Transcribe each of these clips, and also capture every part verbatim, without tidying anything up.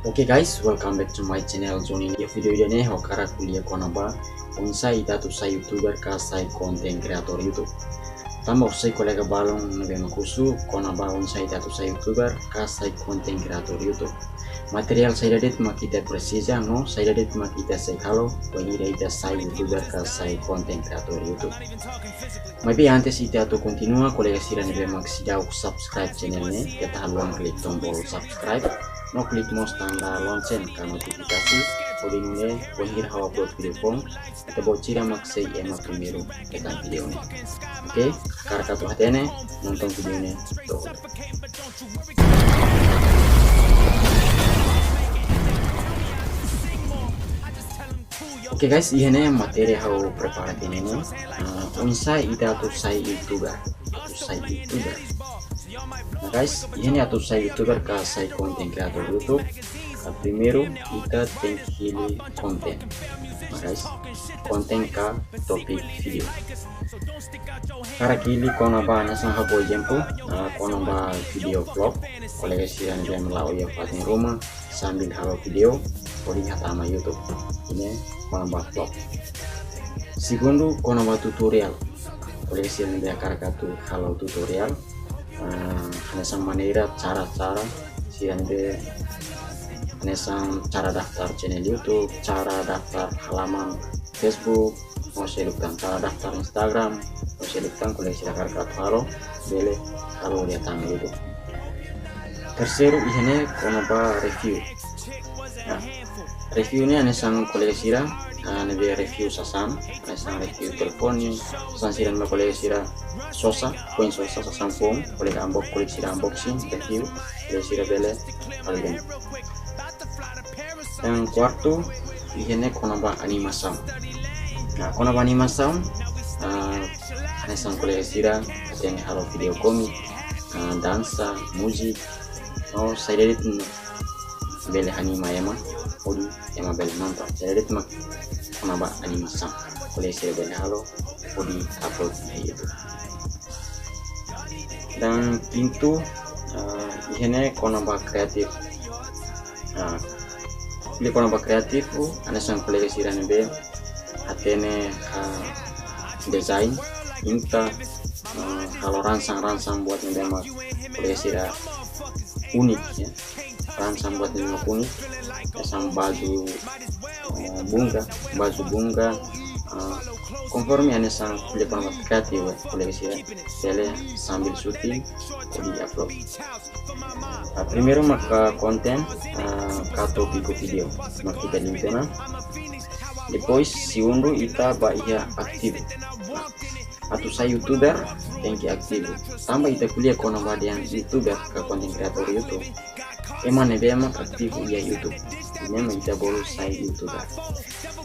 Oke guys, welcome back to my channel Johnny. Iha vídeo ida-ne'e ha'u hakarak ko'alia kona-ba oinsá ita atu sai YouTuber ka sai content creator YouTube. Tanba sei kolega balun ne'ebé mak husu kona-ba oinsá ita atu sai YouTuber ka sai content creator YouTube. Materiál saida de'it mak ita presiza no saida de'it mak ita sei halo wainhira ita sai YouTuber ka sai content creator YouTube. Maibé antes ita atu kontinua, kolega sira ne'ebé mak seidauk subscribe channel ne'e, keta haluha klik tombol subscribe, no klik mós tanda lonceng ka notifikasi, hodi nune'e wainhira ha'u upload vídeo foun, ita-boot sira mak sei ema primeiru hetan vídeo ne'e. Oke, hakarak atu hatene, nonton vídeo ne'e to'o hotu. Oke guys, iha ne'e materi ha'u prepara tiha ne'e. Ah, oinsá ita atu sai YouTuber, atu sai YouTuber. Nah guys, iha ne'e atu sai YouTuber ka sai content creator YouTube. Ah, primeiru ita tenke hili konten. Nah guys, konten ka topik vídeo. Hakarak hili kona-ba hanesan ha'u fó ezemplu, ah, kona-ba vídeo vlog. Kolega sira ne'ebé la'o iha fatin ruma sambil halo vídeo, hodi hatama YouTube. Ida-ne'e kona-ba vlog. Segundu, kona-ba tutorial. Kolega sira ne'ebé hakarak atu halo tutorial. Ah, hanesan maneira, cara-cara sira ne'ebé hanesan cara daftar channel YouTube, cara daftar halaman Facebook, no seluk tan, cara daftar Instagram, no seluk tan, kolega sira hakarak atu halo, bele halo hodi hatama YouTube. Terseiru, iha ne'e kona-ba review. Nah, review ne'e hanesan kolega sira, ah, ne'ebé review sasán, hanesan review telefone, sasán sira ne'ebé kolega sira sosa, foin sosa sasán foun, kolega unbox, kolega sira unboxing, review, kolega sira bele halo ida-ne'e. Yang kuartu, iha ne'e kona-ba animasaun. Nah, kona-ba animasaun, ah, hanesan kolega sira hatene halo vídeo komik, ah, dansa, múzika, no saida de'it bele anima ema, hodi ema bele nonton. Saida de'it mak kona-ba animasaun, kolega sira bele halo, hodi upload iha YouTube. Dan kintu, ah, iha ne'e kona-ba kreatif. Ah, iha ne'e kona-ba kreatif, hanesan kolega sira ne'ebé hatene, ah, desain, ita, ah, halo ransang-ransang buat ne'ebé mak kolega sira unik, ya. Ransang buat ne'ebé mak unik, hanesan baju, eh, bunga, baju bunga, eh, konforme hanesan kolega mak kreatif, kolega sira bele sambil syuting, hodi upload. Ah, primeiru maka konten, ah, ka tópiku vídeo, mak ita liu tiha ona. Depois, segundu, ita bá iha ativu. Atu sai YouTuber, tenke ativu. Tanba ita ko'alia kona-ba dehan YouTuber ka content creator YouTube, ema ne'ebé mak ativu iha YouTube, ne'e mak ita bolu sai YouTuber.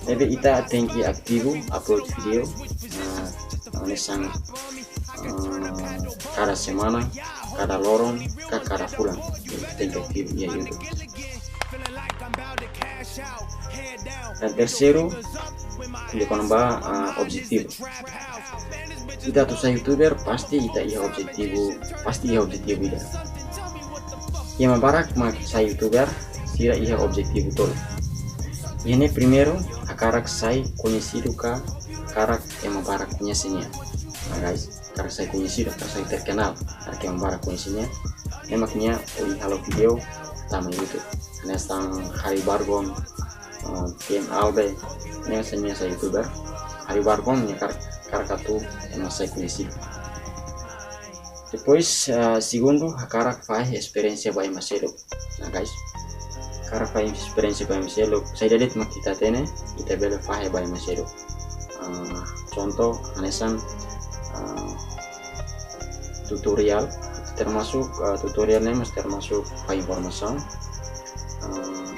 Ne'ebé ita tenke ativu, upload vídeo, ah, hanesan, ah, kada semana, kada loron, ka kada fulan, tenke ativu iha YouTube. Dan terseiru, iha kona-ba, ah, objetivu. Ita atu sai YouTuber, pasti ita iha objetivu, pasti iha objetivu ida. Ema barak mak sai YouTuber, sira iha objetivu tolu. Iha ne'e primeiru, hakarak sai koñesidu ka hakarak ema barak koñese nia. Nah, guys, hakarak sai koñesidu, hakarak sai terkenal, hakarak ema barak koñese nia. Ne'e mak nia hodi halo vídeo tama YouTube. Hanesan Harry Bargon, eh, T M Albe, ne'e mak nia sai YouTuber. Harry Bargon nia hakarak, hakarak atu ema sai koñesidu. Depois, eh, segundu, hakarak fahe esperiénsia ba ema seluk. Nah, guys, hakarak fahe esperiénsia ba ema seluk. Saida de'it mak ita hatene, ita bele fahe ba ema seluk. Ah, contoh, hanesan, ah, tutorial, termasuk, ah, tutorial ne'e mós termasuk fahe informasaun. Ah,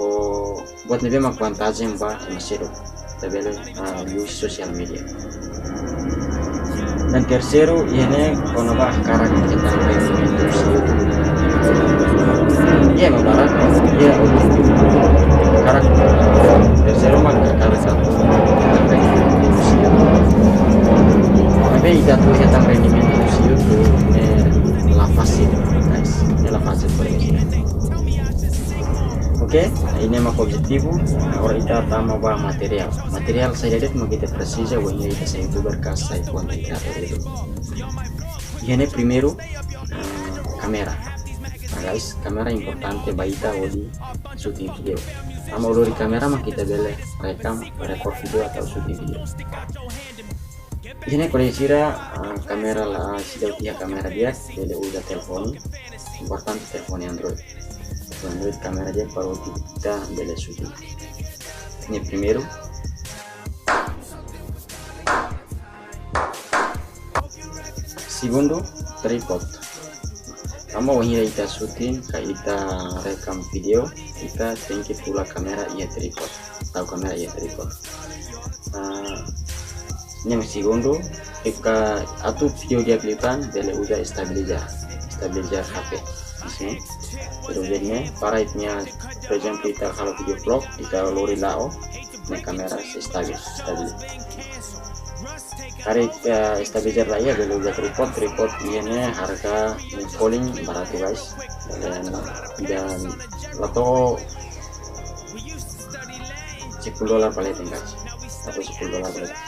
ho buat ne'ebé mak vantajen ba ema seluk. Ita bele, ah, use social media. Dan terseiru, iha ne'e kona-ba hakarak hetan rendimentu husi YouTube. Iha ema barak, iha hakarak, terseiru mak hakarak hetan rendimentu husi YouTube. Maibé ita atu hetan rendimentu husi YouTube ne'e la fasil, guys. Ne'e la fasil, kolega sira. Oke, ida-ne'e mak objetivu. Agora ita tama ba materiál. Materiál saida de'it mak ita presiza, wainhira ita sai youtuber ka sai content creator itu. Iha ne'e primeiru, ah, kámera. Nah, guys, kámera importante ba ita hodi shooting vídeo. Tanba lori kámera mak ita bele rekam, rekor vídeo atau shooting vídeo. Iha ne'e kolega sira, ah, kámera la, seidauk iha kámera di'ak, bele uza telefone. Importante telefone Android. Telefone Android kámera di'ak para ita bele shooting. Ne'e primeiru. Segundu, tripod. Tanba wainhira ita shooting ka ita rekam vídeo, ita tenke tula kámera iha tripod. Tau kámera iha tripod. Ah, ne'e mak segundu, ita atu vídeo di'ak liután, bele uza stabilizer. Stabilizer H P. Isin. Bele uza ne'e, para ita-nia, por ezemplu, ita halo vídeo vlog, ita lori la'o, ne'e kámera sei stabil, stabil. Karik, eh, stabilizer la iha, bele uza tripod, tripod iha ne'e harga ne'e paling baratu, guys. Dan, dan la to'o sepuluh dolar ba leten, guys. La to'o sepuluh dolar ba leten.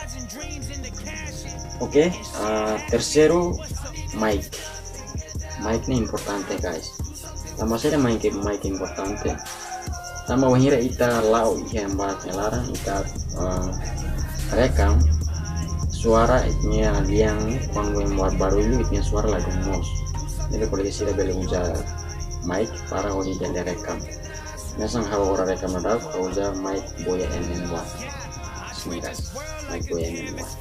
Oke, eh, terseiru, mic. Mic ne'e importante, guys. Tanba saida mic, mic importante? Tanba wainhira ita la'o iha ema barak nia laran, ita, eh, rekam, suara ita-nia lian, kuandu ema buat barullu, ita-nia suara ladún moos. Ne'ebé kolega sira bele uza mic para hodi bele rekam. Hanesan ha'u agora rekam daudaun, ha'u uza mic Boya M M one. Isin, guys, mic Boya M M one.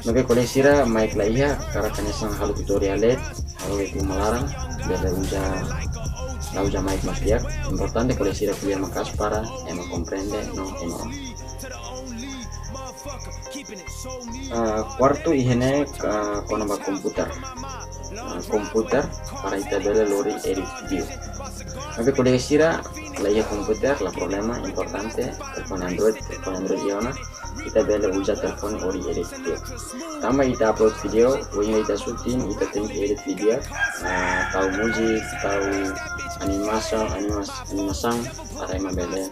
Maibé kolega sira mic la iha, karik hanesan halo tutorial de'it, halo de'it uma laran, bele uza, la uza mic mós di'ak. Importante kolega sira ko'alia maka'as para ema komprende no ema. Ah, kuartu iha ne'e, ah, kona-ba komputer. Ah, komputer para ita bele lori edit vídeo. Maibé kolega sira la iha komputer, la problema, importante telefone Android, telefone Android iha ona, ita bele uza telefone hodi edit vídeo. Tanba ita upload vídeo, wainhira ita shooting, ita tenke edit vídeo, ah, tau múzika, tau animasaun, animas-, animasaun, para ema bele,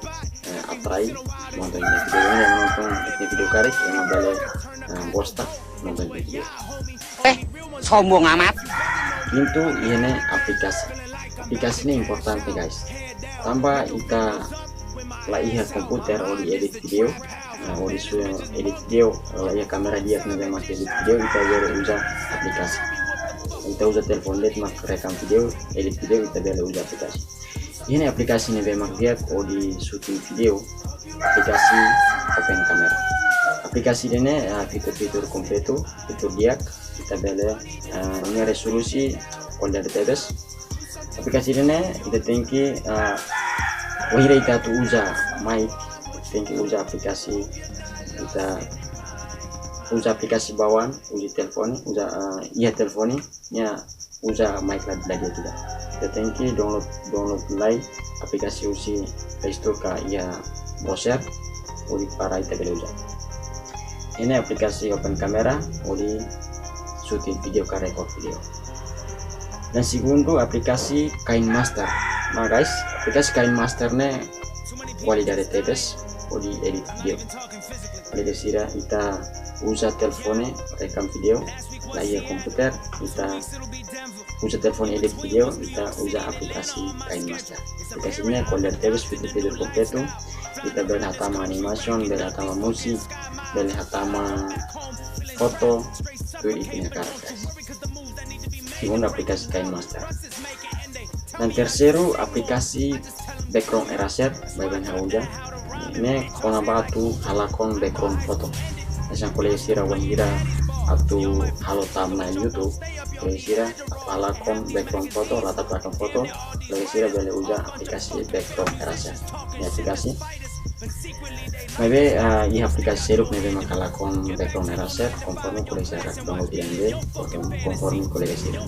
eh, atrai nonton ita-nia vídeo. Wainhira ema nonton ita-nia vídeo karik, ema bele, eh, gosta nonton ita-nia vídeo. Eh, sombong amat. Kintu, iha ne'e aplikasi. Aplikasi ne'e importante, guys. Tanba ita la iha komputer hodi edit vídeo, ah, hodi su-, edit vídeo, la iha kámera di'ak ne'ebé mak edit vídeo, ita bele uza aplikasi. Ita uza telefone de'it mak rekam vídeo, edit vídeo, ita bele uza aplikasi. Iha ne'e aplikasi ne'ebé mak di'ak hodi shooting vídeo, aplikasi Open Camera. Aplikasi ida-ne'e, ah, fitur-fitur kompletu, fitur di'ak, ita bele, ah, nia rezolusi kualidade tebes. Aplikasi ida-ne'e, ita tenke, ah, wainhira ita atu uza mic, tenke uza aplikasi, ita uza aplikasi bawaan, uza telefone, uza, ah, iha telefone, nia uza mic la, la di'ak ida. Ita tenke download, download lai aplikasi husi Play Store ka iha browser, hodi para ita bele uza. Iha ne'e aplikasi Open Camera, hodi shooting vídeo ka rekor vídeo. Dan segundu aplikasi KineMaster. Nah, guys, aplikasi KineMaster ne'e kualidade tebes hodi edit vídeo. Kolega sira, ita uza telefone rekam vídeo, la iha komputer, ita uza telefone edit vídeo, ita uza aplikasi KineMaster. Aplikasi ne'e kualidade tebes, fitur-fitur kompletu, ita bele hatama animasaun, bele hatama múzika, bele hatama foto, tuir ita-nia karakter. Segundu aplikasi KineMaster. Dan terseiru aplikasi Background Eraser, baibain ha'u uza. Ne'e kona-ba atu halakon background foto. Hanesan kolega sira wainhira atu halo thumbnail YouTube, kolega sira atu halakon background foto, la tau belakang foto, kolega sira bele uza aplikasi Background Eraser. Ne'e aplikasi. Maibé, ah, iha aplikasi seluk ne'ebé mak halakon background eraser, konforme kolega sira download iha ne'ebé, konforme, konforme kolega sira.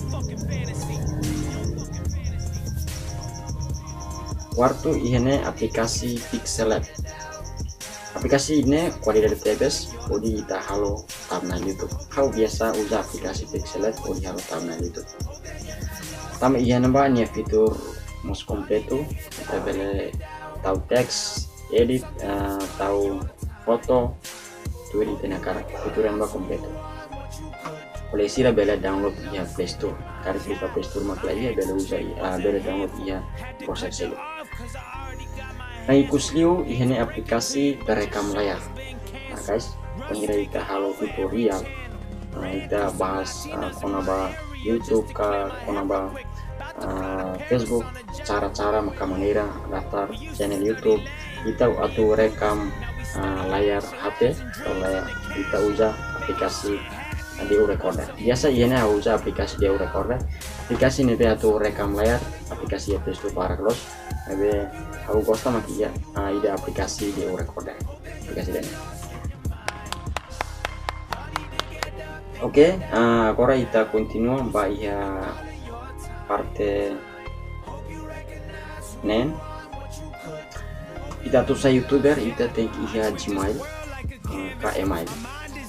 Kuartu, iha ne'e aplikasi Pixellab. Aplikasi ne'e kualidade tebes, hodi ita halo thumbnail YouTube. Ha'u biasa uza aplikasi Pixellab hodi halo thumbnail YouTube. Tanba iha ne'ebá nia fitur mós kompletu, ita bele tau teks, edit, ah, tau foto, tuir ita-nia hakarak, tutorial ne'ebá kompletu. Kolega sira bele download iha Play Store. Karik buka Play Store mak la iha, bele uza iha, ah, bele download iha browser seluk. Nah, ikus liu iha ne'e aplikasi perekam layar. Nah, guys, bainhira ita halo tutorial, nah, ita bahas, ah, kona-ba YouTube ka, kona-ba, ah, Facebook, cara-cara maka maneira daftar channel YouTube, ita atu rekam, ah, layar H P, atau layar, ita uza aplikasi D U Recorder. Biasa iha ne'e ha'u uza aplikasi D U Recorder. Aplikasi ne'ebé atu rekam layar, aplikasi iha Play Store barak loos. Ne'ebé ha'u gosta mak iha, ah, ida aplikasi D U Recorder. Aplikasi ida-ne'e. Oke, ah, agora ita kontinua ba iha parte neen. Ita atu sai YouTuber, ita tenke iha Gmail, ah, ka email,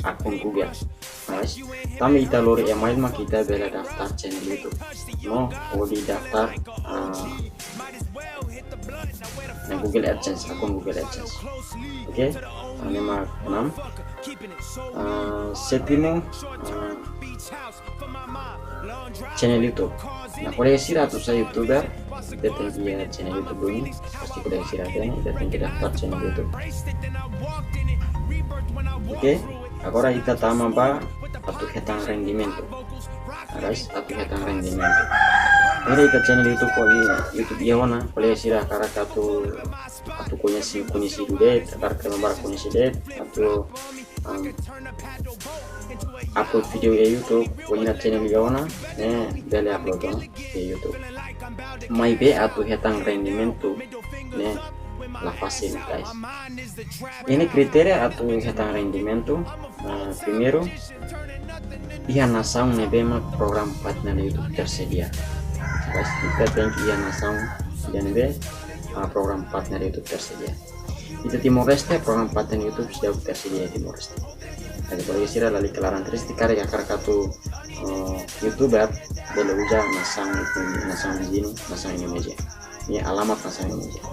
akun Google. Mas, tanba ita lori email mak ita bele daftar channel YouTube. No, hodi daftar, ah, ne'e Google AdSense, akun Google AdSense. Oke, ne'e mak enam. Ah, sétimu, ah, channel YouTube. Nah, kolega sira atu sai YouTuber, ita tenke iha channel YouTube duni. Pasti kolega sira hatene, ita tenke daftar channel YouTube. Oke, agora ita tama ba atu hetan rendimentu. Nah, guys, atu hetan rendimentu. Bainhira ita channel YouTube, ko i-, YouTube iha ona, kolega sira hakarak atu, atu koñese, koñesidu de'it, hakarak ema barak koñese de'it, atu, um, upload vídeo iha YouTube, bainhira channel iha ona, ne'e bele upload ona iha YouTube. Maibé atu hetan rendimentu ne'e la fasil, guys. Iha ne'e kritéria atu hetan rendimentu, ah, primeiru, iha nasaun ne'ebé mak program partner YouTube tersedia. Guys, ita tenke iha nasaun ida ne'ebé, ah, program partner YouTube tersedia. Ita Timor-Leste, program partner YouTube seidauk tersedia iha Timor-Leste. Jadi, kolega sira lalika laran triste, karik hakarak atu, eh, YouTuber, bele uza nasaun, nasaun viziñu, nasaun Indonézia. Ne'e alamat nasaun Indonézia.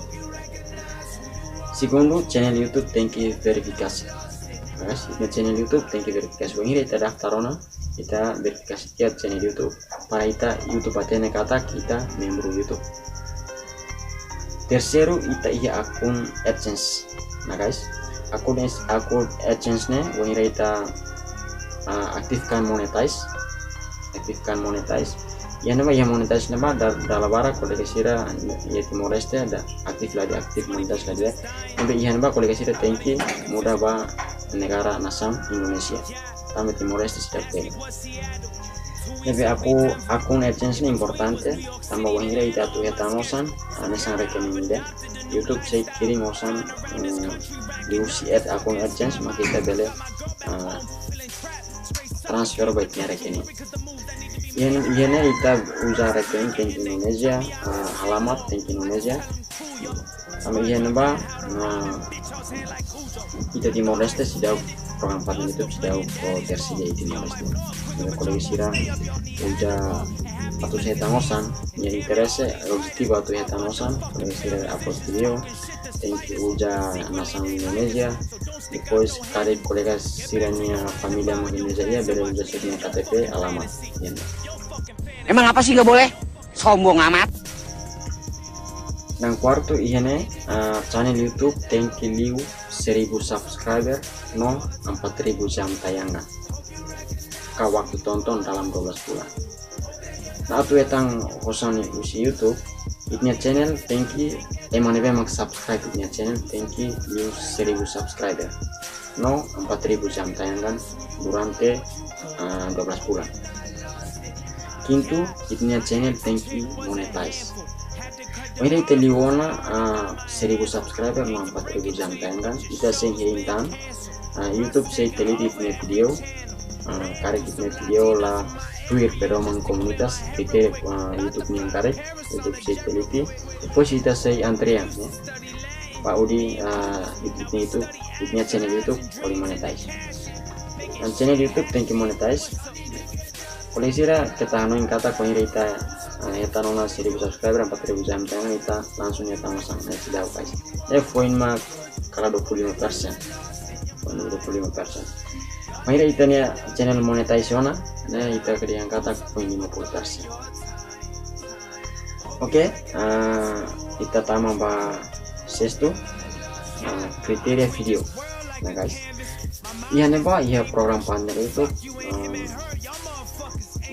Segundu, channel YouTube tenke verifikasi. Guys, ita channel YouTube tenke verifikasi. Bainhira ita daftar ona, ita verifikasi tiha channel YouTube para ita YouTube hatene katak ita membru YouTube. Terseiru, ita iha akun AdSense. Nah, guys, akun es-, akun AdSense ne'e, bainhira ita, ah, aktifkan monetize. Aktifkan monetize. Iha ne'ebá, iha monetize ne'ebá, da-, dala barak kolega sira iha Timor-Leste ida aktif la di'ak, aktif monetize la di'ak. Ne'ebé iha ne'ebá kolega sira tenke muda ba negara nasaun Indonézia. Tanba Timor-Leste seidauk tene. Ne'ebé aku, akun AdSense ne'e importante, tanba bainhira ita atu hetan osan, ah, hanesan rekening ida. YouTube sei kirim osan, mm, liuhusi ad-, akun AdSense, maka ita bele, ah, transfer ba ita-nia rekening. Iha ne'e, iha ne'e ita uza rekening tenke Indonézia, ah, alamat tenke Indonézia. Tanba iha ne'ebá, nah, ita Timor-Leste seidauk, program partner YouTube seidauk, oh, tersedia iha Timor-Leste. Jadi kolega sira uza atu hetan osan, nia interese, objetivu atu hetan osan, kolega sira upload vídeo, tenke uza nasaun Indonézia, depois karik kolega sira-nia família mak Indonézia iha, bele uza sira-nia K T P, alamat, ya. Emang apa sih nggak boleh? Sombong amat. Nah, kuartu iha ne'e, ah, channel YouTube tenke liu seribu subscriber no empat ribu jam tayangan. Ka waktu tonton dalam dua belas bulan. Nah, atu hetan osan husi YouTube, ita-nia channel tenke, ema ne'ebé mak subscribe ita-nia channel tenke liu seribu subscriber no empat ribu jam tayangan durante, ah, dua belas bulan. Kintu, ita-nia channel tenke monetize. Bainhira ita liu ona, ah, seribu subscriber no empat ribu jam tayangan, ita sei hein tan, ah, YouTube sei teliti ita-nia vídeo, ah, karik ita-nia vídeo la tuir pedoman komunitas, kritéria, ah, YouTube nian karik, YouTube sei teliti, depois ita sei antrian, ya. Ba hodi, ah, ita-nia YouTube, ita-nia channel YouTube hodi monetize. Nah, channel YouTube tenke monetize. Kolega sira keta hanoin katak bainhira ita Ah, hetan ona seribu subscriber, empat ribu jam tengah, ita langsung hetan ona sang, ne'e seidauk, guys. Ne'e foin mak kala dua puluh lima persen. Foin dua puluh lima persen. Bainhira ita-nia channel monetize ona, ne'e ita kedan katak foin lima puluh persen. Oke, ah, ita tama ba sestu, ah, kritéria vídeo. Nah, guys. Iha ne'ebá, iha program panel itu, ah,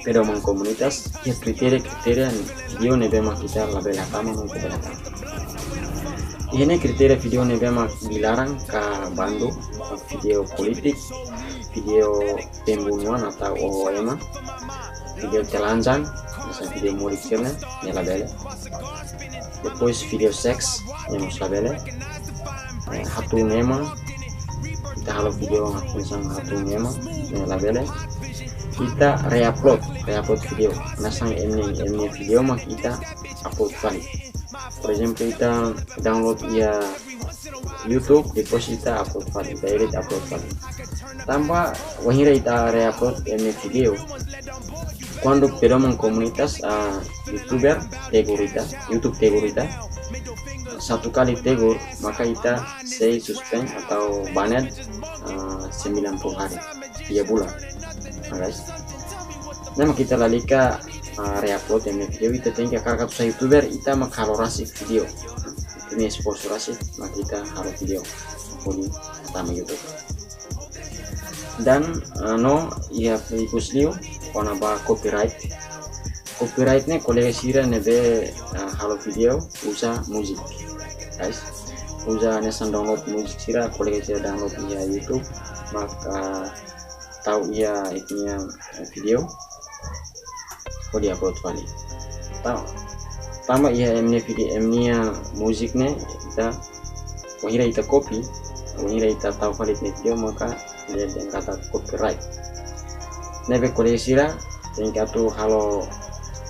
pedoman komunitas, iha kritéria-kritéria vídeo ne'ebé mak ita labele hatama no ita bele hatama. Iha ne'e kritéria vídeo ne'ebé mak dilarang ka bandu, vídeo polítika, vídeo pembunuhan atau oho ema, vídeo telanjang, hanesan vídeo modik sira-ne'e, ne'e labele. Depois vídeo seks, ne'e mós labele. Eh, hatún ema, ita halo vídeo hanesan hatún ema, ne'e labele. Ita reupload, reupload vídeo. Hanesan imi, imi-nia vídeo mak ita upload fali. Por ezemplu, ita download iha YouTube, depois ita upload fali, ita edit upload fali. Tanba wainhira ita reupload imi-nia vídeo, kuandu pedoman komunitas, ah, YouTuber tegur ita, YouTube tegur ita, satu kali tegur, maka ita sei suspend atau banned, ah, sembilan puluh hari, tiga bulan. Nah, guys. Ne'e mak ita lalika, ah, reupload imi-nia vídeo, ita tenke hakarak atu sai YouTuber, ita mak halo rasik vídeo. Ita-nia esforsu rasik, mak ita halo vídeo. Hodi hatama YouTube. Dan, ah, no, iha ikus liu, kona-ba copyright. Copyright ne'e kolega sira ne'ebé, ah, halo vídeo uza múzika. Guys, uza hanesan download múzika sira, kolega sira download iha YouTube, mak tau iha ita-nia, eh, vídeo, hodi upload fali. Ta-, tanba iha imi-nia vídeo, imi-nia múzika ne'e, ita, wainhira ita copy, wainhira ita tau fali ita-nia vídeo, maka ita dehan katak copyright. Ne'ebé kolega sira tenke atu halo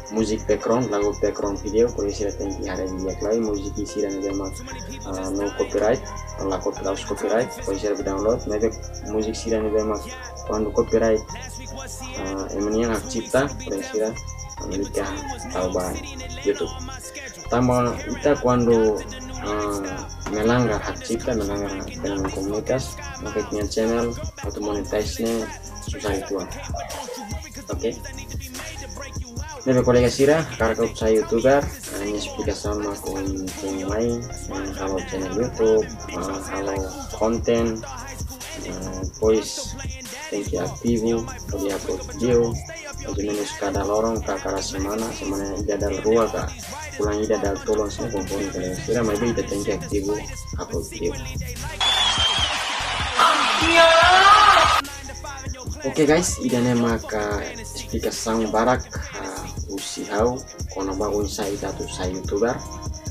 múzika background, lagu background vídeo, kolega sira tenke haree di'ak lai, múzika sira ne'ebé mak, ah, no copyright, la copy, la'ós copyright, kolega sira bele download, ne'ebé múzika sira ne'ebé mak kuandu copyright, ah, imi-nian hak cipta, kolega sira lalika tau ba YouTube. Tanba ita kuandu, ah, melanggar hak cipta, melanggar hak pedoman komunitas, maka ita-nia channel atu monetize ne'e susar uitoan. Oke. Ne'ebé kolega sira, hakarak atu sai YouTuber, ah, ne'e esplikasaun mak ohin ha'u mai, ah, halo channel YouTube, ah, halo konten, ah, depois tenke ativu, hodi upload vídeo, mais ou menus kada loron ka kada semana, semana ida dala rua ka, fulan ida dala tolu, hanesan ne'e, konforme kolega sira, maibé ita tenke ativu upload vídeo. Oke guys, ida-ne'e maka esplikasaun badak, ah, husi ha'u, kona-ba oinsá ita atu sai YouTuber.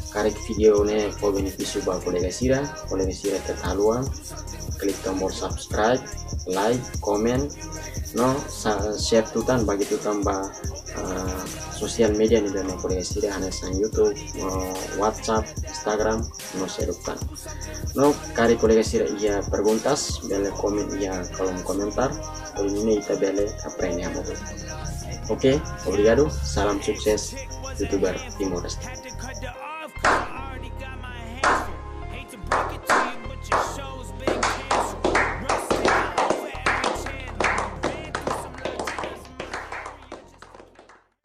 Karik vídeo ne'e fó benefísiu ba kolega sira, kolega sira keta haluha klik tombol subscribe, like, komen, no sa-, share tutan, bagi tutan ba, ah, sosial media ne'ebé mak kolega sira, hanesan YouTube, no WhatsApp, Instagram, no seluk tan. No karik kolega sira iha perguntas, bele komen iha kolom komentar, hodi nune'e ita bele aprende hamutuk. Oke, obrigadu, salam sukses, YouTuber Timor-Leste.